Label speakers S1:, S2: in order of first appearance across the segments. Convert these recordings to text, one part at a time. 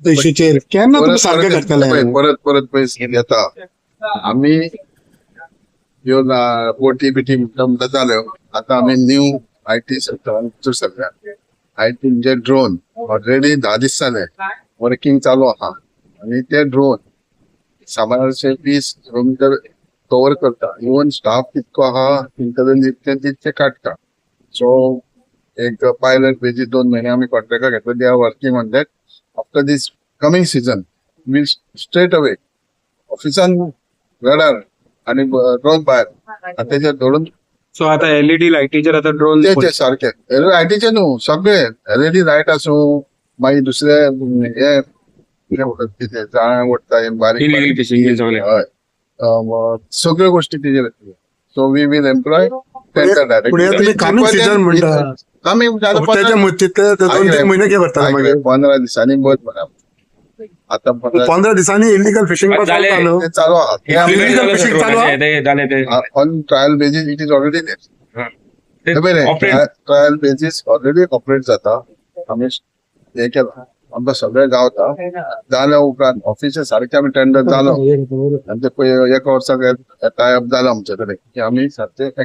S1: इशूचेर केन्ना तुमी
S2: परत
S1: सारकें
S2: परत
S1: करतले?
S2: पळय, परत परत पयशे येता. आमी ह्यो बोटी बिटी म्हणटा म्हणटा जाल्यो. आतां आमी न्यू IT सेक्टरान सगळ्या IT म्हणजे ड्रोन ऑलरेडी 10 दीस जाले वर्किंग चालू आहा आनी ते ड्रोन साबारशे 20 किलोमिटर कवर करता. इवन स्टाफ कितको आहा तेंचे तितके तितके काडटा. सो एक पायलट बेजीस 2 म्हयने आमी कॉन्ट्रॅक्टाक घेतलो. They are working on that. After this coming season we'll straight away ऑफिसान रडार आणि ड्रोन भायर आणि तेजेर धरून.
S3: सो आता एलईडी लायटीचेर आता ड्रोन?
S2: ते ते सारखे लायटीचे न्हू, सगळे एलईडी लायट आसूं, मागीर दुसरे हे कितें म्हणटात, कितें जाळ्यां ओडटा हे बारीक.
S3: इलिगल फिशिंग सगळे.
S2: हय, सगळ्यो गोष्टी तेजेर येतल्यो. So we will employ tender.
S1: पूण हे तुमी coming season म्हणटा.
S2: कमींग.
S1: त्याच्या तितले 2-3 म्हयने कितें करतले मागीर?
S2: 15 दिसांनी बंद म्हणा आता 15.
S1: 15 दिसांनी इलिगल फिशिंग
S3: जालें.
S1: चालू.
S2: ते चालू आहा ते आमी
S1: Illegal fishing चालू आहा?
S3: ते जाले ते.
S2: On trial basis it is already.
S3: ते operate.
S2: Trial basis already operate जाता. आमी हे केला, आमकां सगळें गावता. जाल्या उपरांत ऑफिसा सारकें आमी टेंडर जालो आनी ते पळय एका वर्साक टायप जालो आमचे कडेन की आमी सारकें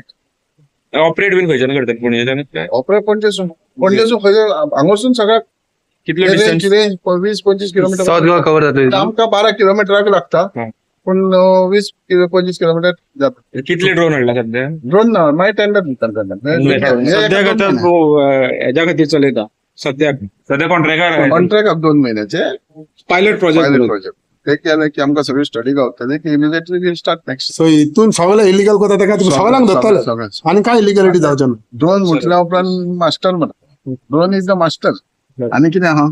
S3: ऑपरेट बीन खंयच्यान करतात, पणजेच्यान काय?
S2: ऑपरेट पणजेसून, पणजेसून खंय, हांगासून सगळ्याक.
S3: कितले डिस्टन्स?
S2: कितें 20-25 किलोमिटर.
S4: साऊथ गोवा कव्हर जाता.
S2: आमकां 12 किलोमिटराक लागता. पूण 20-25 किलोमिटर जाता.
S3: कितले ड्रोन हाडला सध्या?
S2: ड्रोन ना, मागीर टेंडर दिता तेन्ना.
S3: सध्याक आता हेज्या खातीर चलयता सध्याक. सध्या कॉन्ट्रॅक्टर.
S2: कॉन्ट्रॅक्ट 2 म्हयन्याचे.
S3: Pilot project.
S2: पायलट प्रोजेक्ट ते केले की आमकां सगळी स्टडी गावतली की immediately we'll start next.
S1: So हितून सगळे इलिगल करता ताका तुमी सगळ्यांक धरतले
S2: सगळें.
S1: आनी काय इलिगलिटी जावचें ना.
S2: ड्रोन म्हटल्या उपरांत मास्टर म्हणा, drone is the master. आनी कितें आहा?